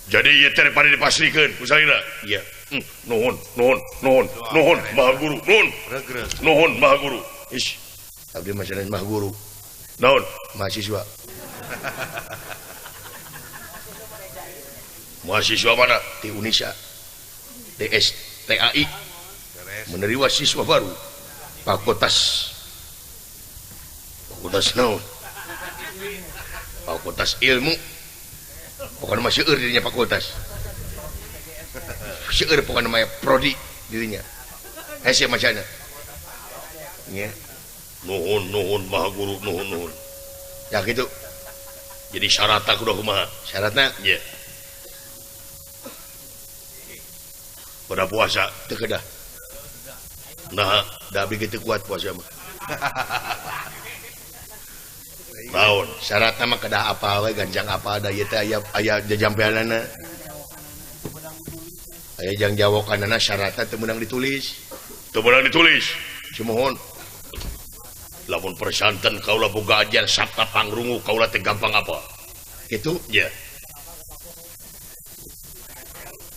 Jadi ieu teh pada dipasrikeun ku salira. Iya. Nuhun, nuhun, nuhun, nuhun Maha Guru, nuhun. Nuhun Maha Guru. Ish, abdi mah sanes Maha Guru. Naon? Mahasiswa. Mahasiswa mana? Di Unisa. DSTAI. Menerima siswa baru. Fakultas. Fakultas naon? Fakultas ilmu. Pokoknya mah seueur dirinya fakultas. Seueur pokoknya mah prodi dirinya. Hese macana. Nya. Nuhun nuhun Maha Guru nuhun nuhun. Ya gitu. Jadi syaratna kudu kumaha? Syaratna? Iya. Pada puasa teu kedah. Nah, da abdi teu kuat puasa mah. Naon? Syaratna mah kedah apal we ganjang apal da ieu teh aya aya jajampeanana. Aya jang jawokanana syaratna teu meunang ditulis. Teu meunang ditulis. Sumuhun. Lamun persanten kaula boga ajian sabta pangrungu kaula teh gampang apa? Kitu? Ya.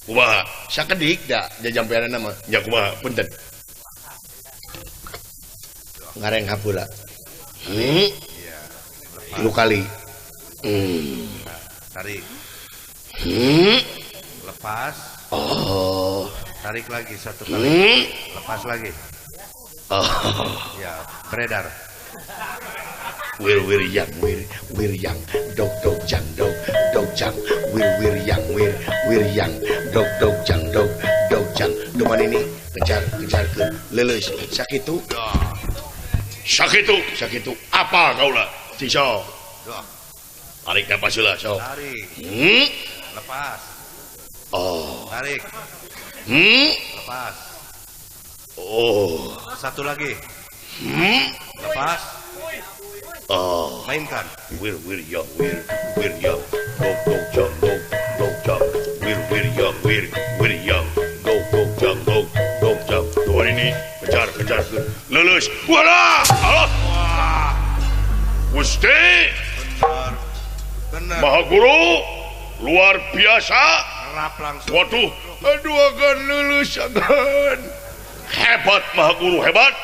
Kumaha? Sakedik da jajampeanana mah. Nya kumaha? Punten. Ngareng hampura. Iya. 3 kali. Tarik. Lepas. Oh. Tarik lagi 1 kali. Lepas lagi. Oh. Ya, beredar. Wir wir yang wir wir yang dog dog jang dog dog jang wir wir yang wir wir yang dog dog jang dog dog jang. Duman ini kejar kejarkeun leuleus sakitu. Sakitu sakitu apa kaula? Ciso. Tarik napas heula sok. Tarik. Lepas. Oh. Tarik. Lepas. Oh. Satu lagi. Lepas. Oh. Mainkan. Wir wir yang wir wir yang dog dog jang dog dog jang wir wir yang wir wir yang dog dog jang dog dog jang. Dua ini kejar kejar lulus. Walah. Allah. Wah. Gusti. Benar. Benar. Maha Guru luar biasa. Rap langsung. Waduh. Aduh agan lulus agan. Hebat Maha Guru hebat.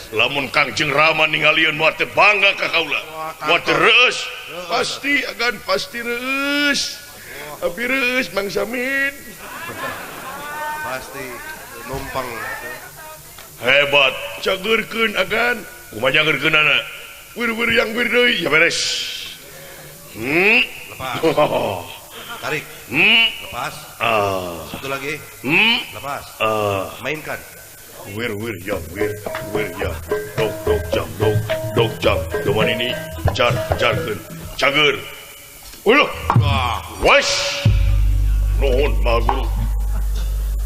Lamun Kangjeng Rama ningalieun moal teu bangga ka kaula. Moal teu reueus. Pasti agan pasti reueus. Abi reueus Mang Samin. Pasti numpang. Hebat. Cageurkeun agan. Kumaha cageurkeunana? Wir-wir yang wir deui. Ya beres. Lepas. Tarik. Lepas. Satu lagi. Lepas. Mainkan. Wir wir yang wir wir yang dog dog jang dog dog jang. Duman ini kejar kejarkeun. Cager. Uluh. Wes. Nuhun Maha Guru.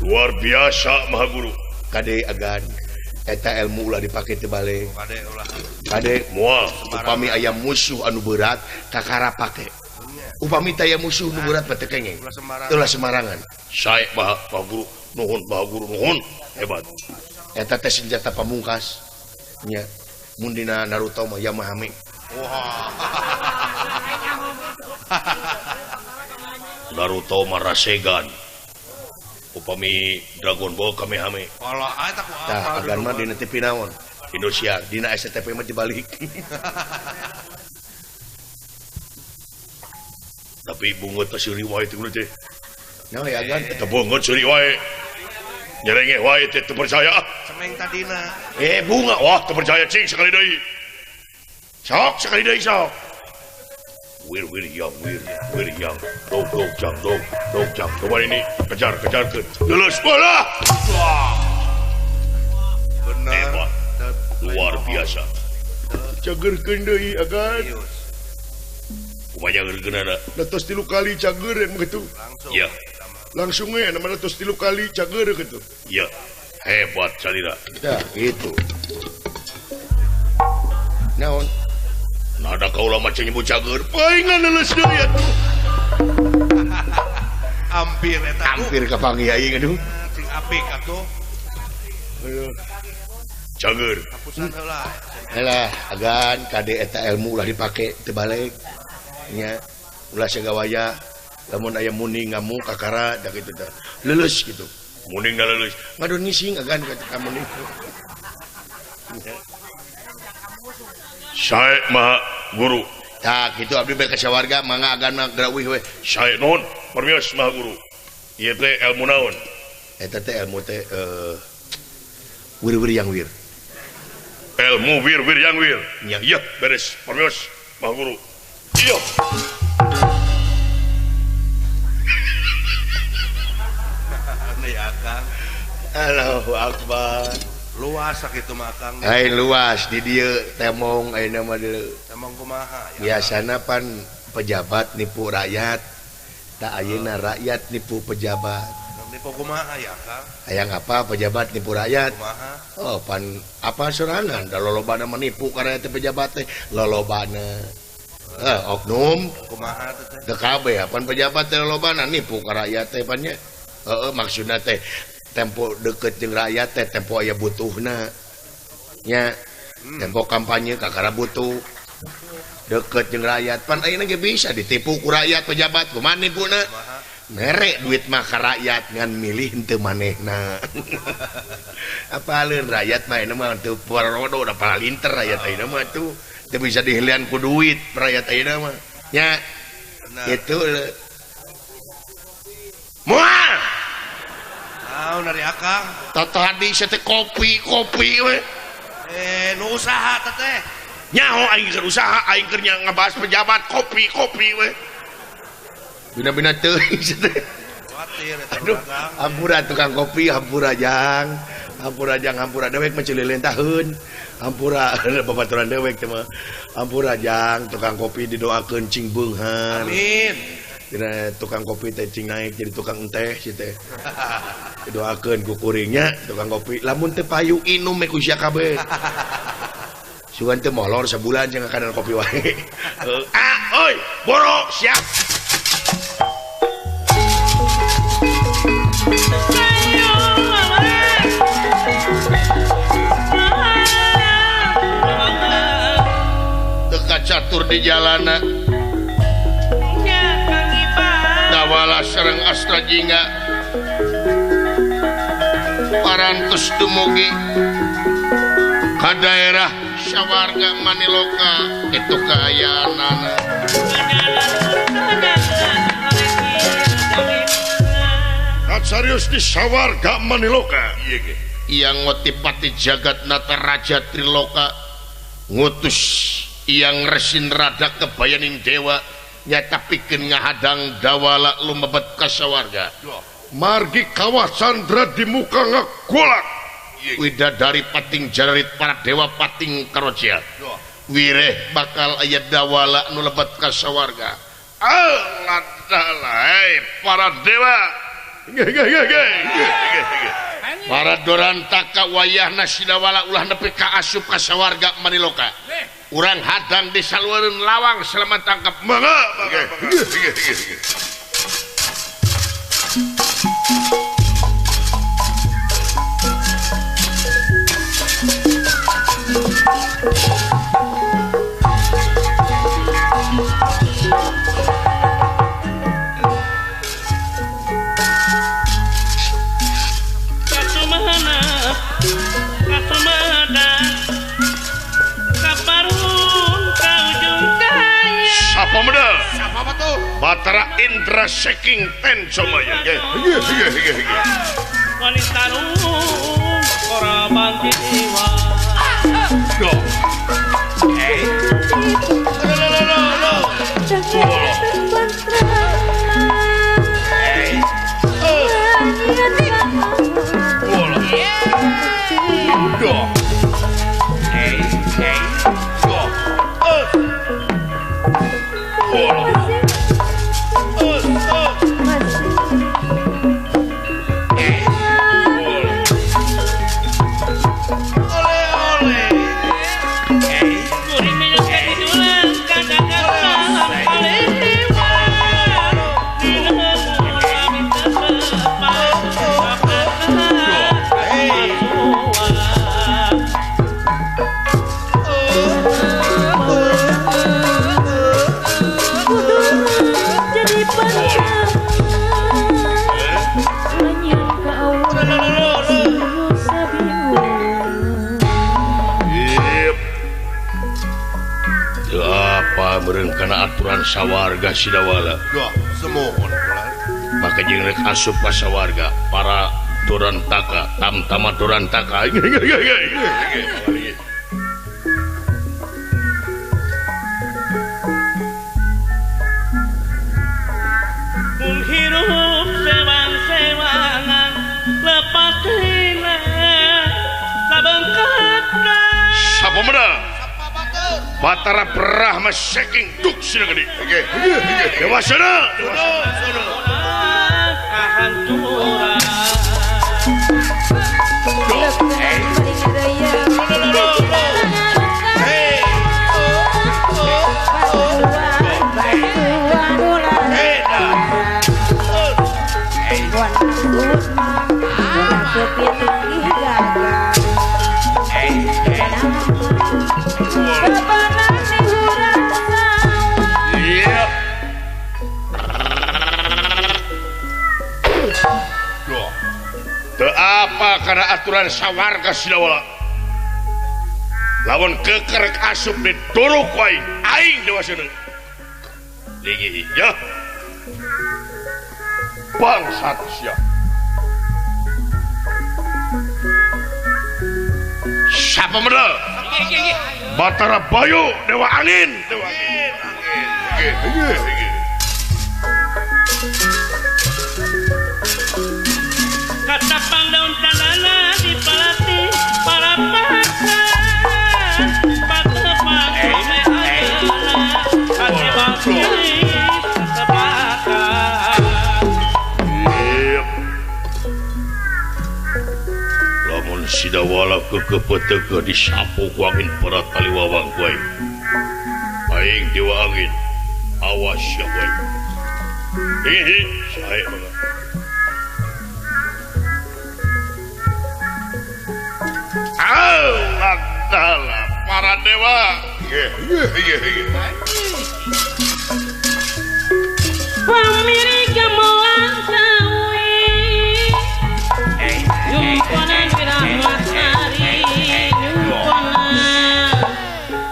Luar biasa Maha Guru. Kade agan eta ilmu ulah dipake teu balik. Kade ulah. Kade moal upami aya musuh anu berat kakara pake. Upami taya musuh nu berat mah teu kenging. Ulah sembarangan. Sae Maha Guru. Nuhun Maha Guru nuhun. Hebat. Eta teh senjata pamungkas. Nya mun dina Naruto mah Yamahame. Wah. Naruto mah Rasengan. Upami Dragon Ball Kamehame. Walah eta ku apa? Tah agan mah dina TV naon? Indonesia, dina SCTV mah dibalik. Tapi bunga teh seuri wae teh teh. Naon ya agan? Eta bunga seuri wae. Nyerengeh wae teh teu percaya. Cemeng tadina. Bunga wah teu percaya cing sekali deui. Sok sekali deui sok. Wir wir yang wir wir yang dog dog jang dog dog jang. Coba ini kejar kejarkeun. Lulus bola. Benar. Hebat. Luar biasa. Cageurkeun deui agan. Kumaha cageurkeunana? Da tos 3 kali cager kitu. Langsung. Ya. Langsung we nama tos 3 kali cager kitu. Ya. Hebat salira. Tah kitu. Naon? Nada kaula mah nyebut cager. Paingan leuleus deui atuh. Hampir eta. Hampir kapanggih aing aduh. Sing apik atuh. Cager. Hapusan heula. Helah, agan kade eta ilmu ulah dipake teu balik. Nya ulah sagawaya lamun aya muning ngamuk kakara da kitu teh. Leuleus kitu. Muning da leuleus. Ngadon ngising agan ka muning. Sae Maha Guru. Tah kitu abdi bae ka sawarga mangga agan mah grawih we. Sae nuhun permios Maha Guru. Ieu teh ilmu naon? Eta teh ilmu teh wir-wir yang wir. Ilmu wir-wir yang wir. Nya. Iya, beres. Permios Maha Guru. Iya. Aneh akang. Allahu Akbar. Luas sakitu mah akang. Lain luas di dieu temong ayeuna mah deuleu. Temong kumaha ya? Biasana pan pejabat nipu rakyat. Tak ayeuna rakyat nipu pejabat. Nipu kumaha ya Kang? Hayang apa pejabat nipu rakyat? Kumaha? Oh pan apa sorangan da lolobana menipu ka rakyat pejabat teh lolobana. Oknum kumaha teh? Teu kabeh pan pejabat teh lolobana nipu ka rakyat teh pan nya. Heeh maksudna teh tempo deket jeung rakyat teh tempo aya butuhna. Nya tempo kampanye kakara butuh deket jeung rakyat pan ayeuna ge bisa ditipu ku rakyat pejabat kumaha nipuna mere duit mah ka rakyat ngan milih henteu manehna. Apaleun rakyat mah ayeuna mah teu parodo da palinter rakyat ayeuna mah tuh teu bisa dihelian ku duit rakyat ayeuna mah nya kitu moal naon dari akang tatohan di teh kopi-kopi we. Nu usaha teteh nyaho aing keur usaha aing keur ngebahas pejabat kopi-kopi we bina-bina teuing teh. Aduh hampura tukang kopi hampura jang hampura jang hampura dewek mah ceuleuleun taheun hampura babaturan dewek teh mah hampura jang tukang kopi didoakeun cing beunghar amin. Dina tukang kopi teh cing naik jadi tukang enteh si teh didoakeun ku kuringnya tukang kopi lamun teu payu inum we ku sia kabeh sugan teu molor sabulan jeung ngakanan kopi wae. Ah oi boro siap. Teu kacatur di jalana Dawala sareng Astra Jingga parantos dumugi ka daerah sawarga Maniloka itu kaayaanana. Serius di sawarga Maniloka yang ngotipati jagat nata raja Triloka ngutus yang resin rada kebayaning dewa nyata pikeun ngahadang Dawala lumebet ka sawarga margi kawasandra di muka ngagolak widadari pating jararit para dewa pating karoja wireh bakal aya Dawala nu lebet ka sawarga. Allah para dewa para dorantaka wayahna si Dawala ulah nepi ka asup ka sawarga Maniloka urang hadang di saluareun lawang selamat tangkap mangga. Batara Indra Seking Tencomaya. Wanita koraban dewa. Karena aturan sawarga Sidawala maka jeung rek asup ka sawarga para dorantaka tamtama dorantaka. Menghirup sewang-sewangan lepas dina sabengkatna sapameda Batara Brahma Seking Duk sina gede. Dewasana. Dewasana. kana aturan sawarga Sidawala. Lamun kekerek asup dituruk wae aing Dewa Seuneu. Linggih ya. Bangsat sia. Siapa medal? Batara Bayu Dewa Angin, Dewa Angin. Angin. Kata pandaun tanana di palati para pasan patepang ame ayeuna hati bangkit tepakan. Lamun Sidawala kekepeteke disapu ku angin berat taliwawang ku aing. Aing Dewa Angin, awas ya ku aing. Hihi, sae banget. Allah, para dewa. Pamiri gamelan sawi, nyumponan wirahmatari, nyumponan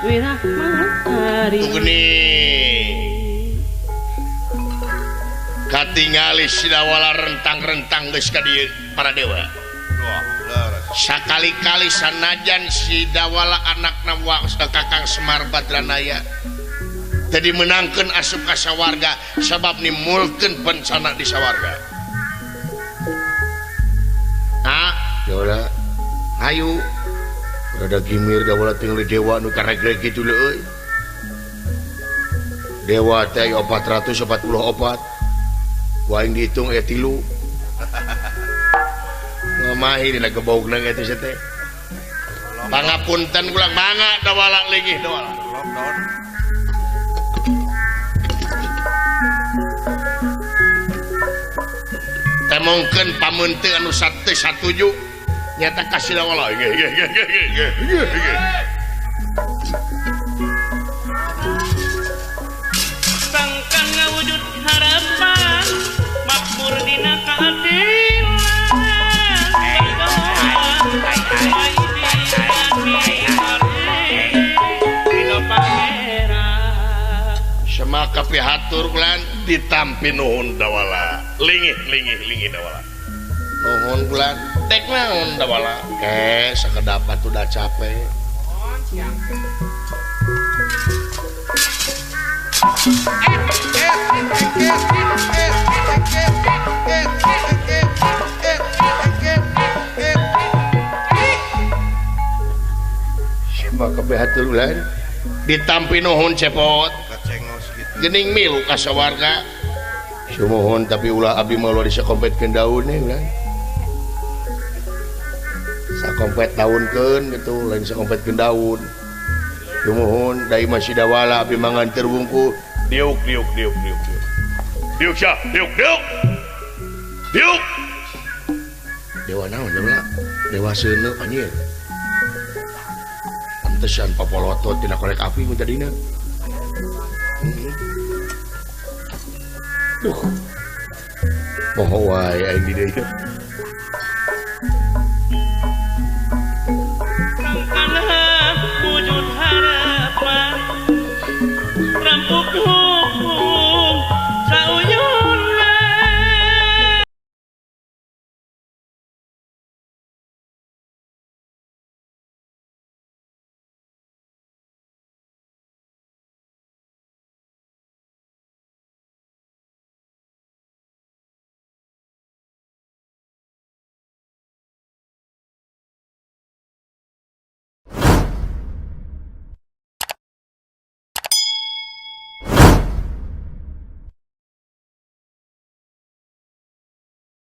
wirahmatari. Geni katingali Sidawala rentang-rentang geus ka dieu para dewa. Sakali-kali sanajan Sidawala anakna Kakang Semar Badranaya tadi menangkeun asup ka sawarga sabab nimulkeun bencana di sawarga. Ah, Dawala hayu rada gimir Dawala tinggal dewa nu karegreg kitu leuy. Dewa teh 444. Ku aing dihitung aya 3. Ngamahi dina gebaugna eta teh. Pangapunten ulang mangga Dawala linggih Dawala. Temongkeun pameunteun anu teu satuju nyata ka Sidawala. Nggih nggih nggih nggih nggih. Sangkan ngawujud harapan makmur dina kaadilan. Semaka pihatur ulan ditampi nuhun Dawala. Lingih lingih lingih Dawala. Nuhun ulan tek naon Dawala. Sakedapat udah capek. Semaka pihatur ulan ditampi nuhun cepot. Gening milu ka sawarga. Sumuhun tapi ulah abdi mah ulah disakompetkeun daun nih ulah. Sakompet daunkeun gitu lain sakompetkeun daun. Sumuhun dai mah Sidawala abdi mah nganter wungku. Diuk diuk diuk diuk diuk. Diuk sia, diuk diuk. Diuk. Dewa naon dewa? Dewa seuneu anjir. Pantesan papolotot tina korek api mun tadina. Duh. Poho wae aing di dieu.